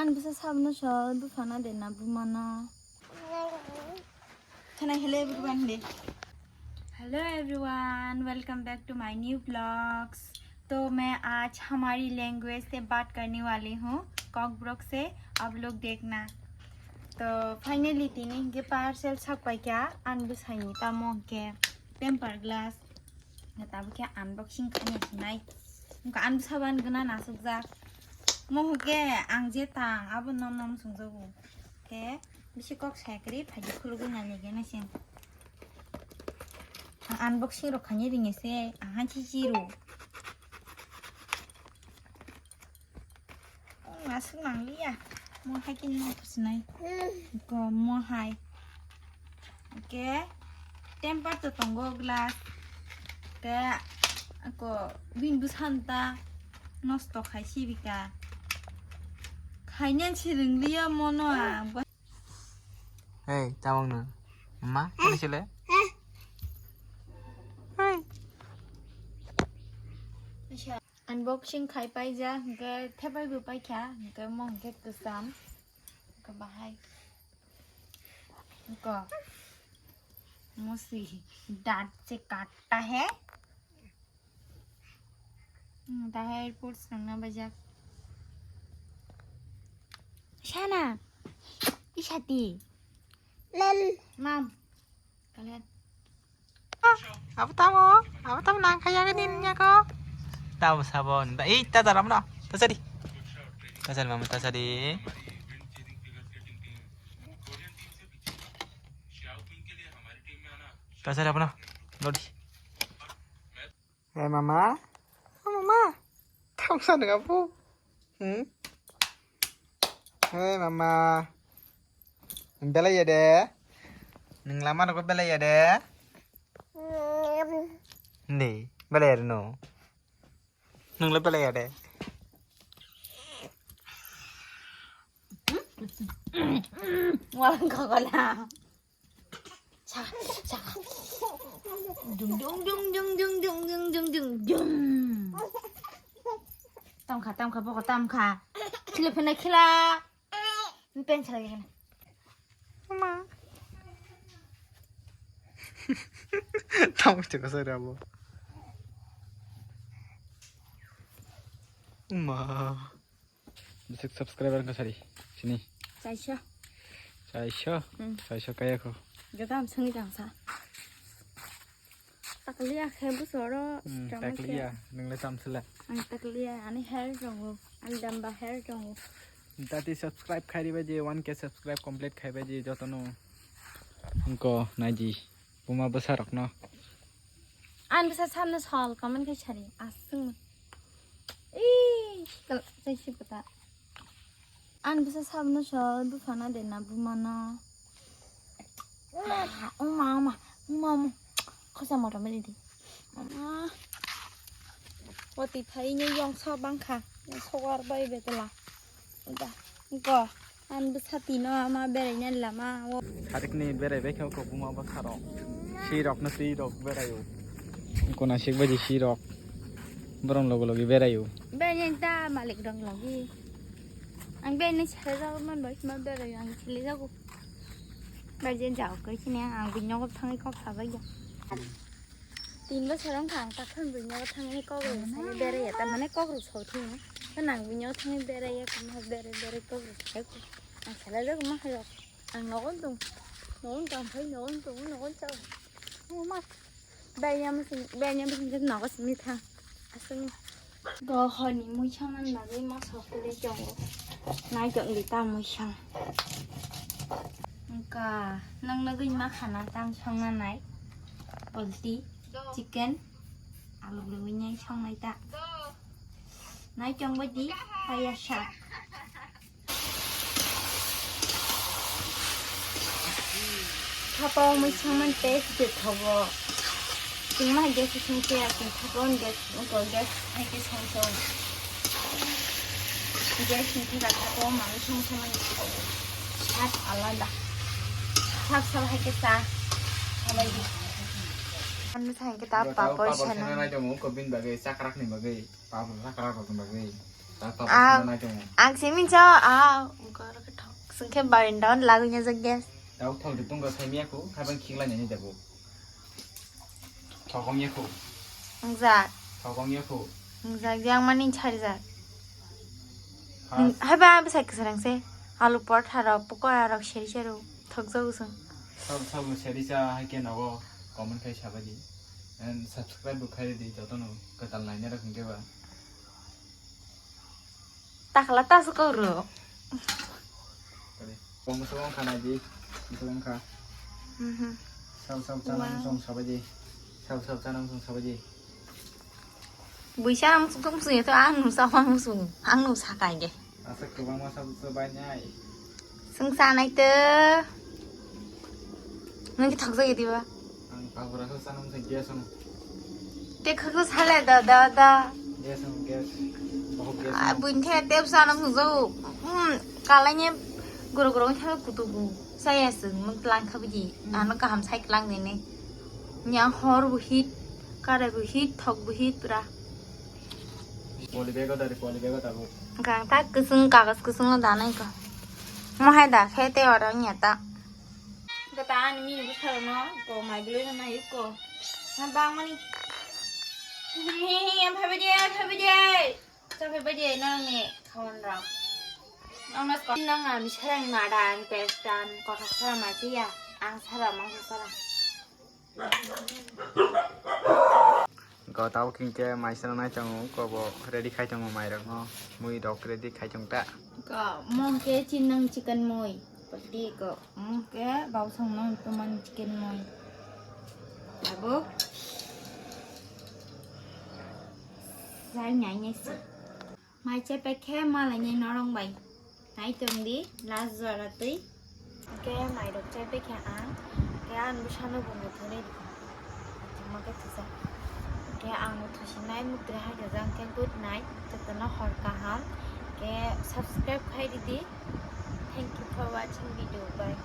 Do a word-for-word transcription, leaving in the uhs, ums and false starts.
Bisa sabno sol, bufana de na bumano. Can I hello everyone de? Hello everyone, welcome back to my new vlogs. तो मैं आज हमारी लैंग्वेज से बात करने वाली हूँ, कॉकब्रोक से। आप लोग देखना। तो finally tini hwnkhe parcel sakpaikha, ani bwsaini tamo hwnkhe temper glass. Tabuk khe unboxing khaina sinai. Wngkha ani bwsa ban gwnang nasukjak. Mo hwnkhe ang je tang abo nom nom sungjago. Khe bisi kok sai kwrwi phaidi khulugwi nai laiga naising. Ang unboxing rok khaina ringya se, ang hai chichi ro. Aswk nangliya. Mo hai khe no sinai. Ko mo hai. Ke temper to tongo glass. Ke ko bini bwsanta nosto khai sibika. Khaina si ringliya mono a. Hey, tawang no. Ma, kani sile? Hey. Unboxing khai paija, hwnkhe thepai bo paikha, hwnkhe mo hwnkhe kwcham, hwnkhe bahai, hwnkhe musi, daat se kaatta hai. Hmm, ta hai airpods nangna bajak. Sana, isati. Lel. Mam. Kalian. Abo tamo, abo tamo nang kaya ke din nyako. Tamo sabon. Da, eh, ta daram na. Ta sadi. Ta sadi mama, ta sadi. Ta sadi apa na? Lodi. Eh mama. Oh, mama. Tamo sana kapu. Hmm? Hey mama. Belai ya de. Nwng lama rok belai ya de. Hindi, belai ya de no. Nwng le belai ya de. Walang ka kala. Sa, sa. Dung, dung, dung. Tamkha, tamkha, boko tamkha. Khila phena khila. Pen chala gana. Ma. Tamo chika sa rabo. Ma. Bisik subscriber ka sari. Sini. Chaisho. Chaisho. Hmm. Chaisho kaya ko. Gadam sangi jangsa. Takliya khe busoro. Hmm, takliya. Nungle tamsila. Ang takliya, ani hair jongo. Ani damba hair jongo. Tati subscribe khairi baji one K subscribe complete khai baji jotono. Angko naji. Buma bwsa rokno. Ani bwsa samno sol comment khai sari. Asung. Ih, kal-, sai si pata. Ani bwsa sabno sol, bufana de na bumano. Ah, uma, uma, uma, uma. Khosa moto mili di. Mama. Wati phai ni yong so bangkha. Yong so war bai betela. Uda. Go. Ani bwsa tino ama berai na lama. Wo. Harikni berai bai khe ko buma bwsa rok. Si rok no si rok berai o. Kona sik baji si rok. Borong logo logi berai o. Berai ta malik rok logi. Ang bini sele jago man bai ma bera yang sele jago. Bai je jao kai sini ang bini nogo thangwi kok sabai ya. Tin bosor wngkha ang takhon bini nogo thangwi kok rw sai bera ya, tamane kok rw so thung. Kan ang bini nogo thangwi bera ya, kuma bera bera kok rw sai. Ang sele jago ma hayo. Ang nogo dong. Nogo dong phai nogo dong nogo chao. Ma. Banyam sing, banyam sing ket nogo simi thang. Asung. Go honi muisang nan nagwi ma sok le jongo. Nai jong li ta muisang. Engka nang nagwi ma khana tang song na nai. Polti, chicken, alu le winyai song nai ta. Nai jong badi, paya sa. Thapa mui sangman test de thogo. Tingma gas sung se, king thapa on gas, ungko gas hai ke song song. Gas ni thika thapa mami song sangman thogo. Sat alada. Sak sal hai ke sa. Hamai di. Ano sa hai ke ta papor sana. Nai to mo ko bin bagai sakrak ni bagai. Papor sakrak rok ni bagai. Ta papor sana nai to mo. Ang simin cho, ah. Hwnkhe barinda on lagwi nyajak gas. Tau thok de tungka sai miya khu, habang khikla nyani jago. Thok ong ya khu. Wngjak. Thok ong ya khu. Wngjak, yang mani charijak. Hai ba, bwsai kwsarang se. Alu portha rok, pokora rok seri sero. Thok jago sung. Sab sab seri sa hai ke nogo comment khai sabai di. And subscribe bo khai di joto no kwtal naina rok hwnkhe ba. Takla ta se kok ro. Kani? Kong se wng kha nai di. Kong se wng kha. Mhm. Sab sab chana wng song sabai di. Sab sab chana wng song sabai di. Buisa ang sung sung to ang nu sa ang sung ang nu sa kai ge. Asa kwbangma sab se bai nai. Sung sa nai to. Nang ki thok jai diba. Ang pagra khe sanam se gas ang. Te khaksa sale da, da, da. Gas ang, gas. Bahut gas. Ah, ang. Buin the tep sanam sung jao. Hmm, kalai ne goro goro the kutu bu. Saya sung mung tlang kha biji. Hmm. Ano kaham sai klang ne ne. Nyang hor bu hit, kare bu hit, thok bu hit pura. Poly bag o dari, poly bag o tabu. Gang ta kusung kagas kusung o danai ko. Mo hai da khe te oro nya ta. Ko ta ani mini bwsarokno ko mai glui rw nai ko. Ma bangmani. Hi, hi, hi, phaibai de, phaibai de. Cha phaibai de, nangni khawan rok. Nangno ko nang ani sarang nada, ani pestan, kothok sara ma chiya. Ang sara, mangsa sara. Ko tabuk hinkhe mai swnamnai tongo, ko bo ready khai tongo mairokno, muirok ready khai tong ta. Ko mo hinkhe chinang chicken mui, pati ko mo hinkhe bausongno tomani chicken mui. Tabuk sai nai nai se. Mai chepek khe malainai norong bai. Nai tong di, last jora twi. Hwnkhe mairok chepek khe ang. Hwnkhe ang bwsano bo muthunwi rikha. Achukma khe thusa. Hwnkhe ang muthusinai muktwi hai khe jang khe good night. Jotono hor kaham. Hwnkhe subscribe khai ridi. Thank you for watching video. Bye.